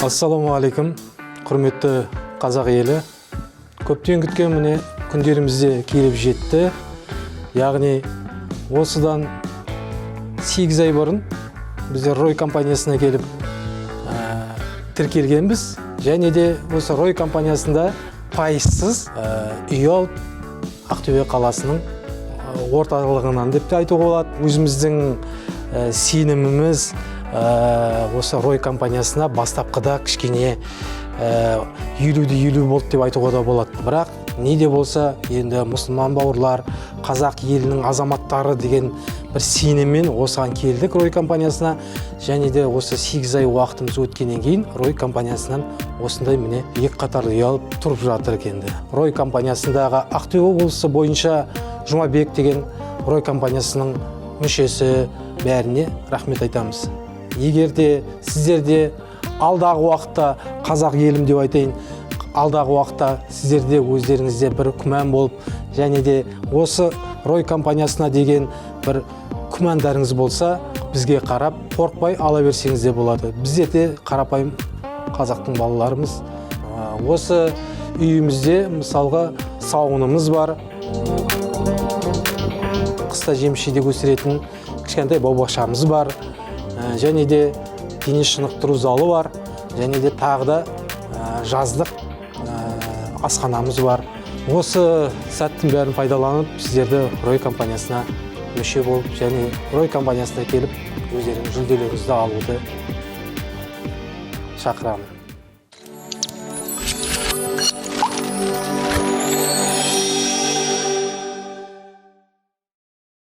Ассалаумағалейкум, құрметті қазақ елі! Көптен күткен, міне, күндеріміз де келіп жетті. Яғни осыдан 8 ай бұрын біздер Рой компаниясына келіп тіркелгенбіз және де осы Рой компаниясында пайызсыз үй алып, Ақтөбе қаласының орталығынан деп те айтуға болады. Өзіміздің сеніміміз осы Рой компаниясына бастапқыда кішкене 50-де 50 болды деп айтуға да болады. Бірақ не де болса, енді мұсылман бауырлар, қазақ елінің азаматтары деген бір сеніммен осыған келдік, Рой компаниясына. Және де осы 8 ай уақытымыз өткеннен кейін Рой компаниясынан осындай, міне, екі қатарлы үй алып тұрып жатыр екен. Рой компаниясындағы Ақтөбе облысы бойынша Жұмабек деген Рой компаниясының мүшесі, бәріне рахмет айтамыз. Егер де сіздер де алдағы уақытта, қазақ елім деп айтайын, алдағы уақытта сіздерде өздеріңізде бір күмән болып және де осы Рой компаниясына деген бір күмәндарыңыз болса, бізге қарап, қорықпай ала берсеңіз де болады. Біздер де қарапайым қазақтың балаларымыз. Осы үйімізде, мысалға, саунамыз бар, қыста жеміс жидек өсіретін кішкентай бау бақшамыз бар, және де дене шынықтыру залы бар, және де тағы да жаздық асханамыз бар. Осы сәттің бәрін пайдаланып, сіздерді Рой компаниясына мүше болып және Рой компаниясына келіп, өздеріңіз жүлделеріңізді алуды шақырамын.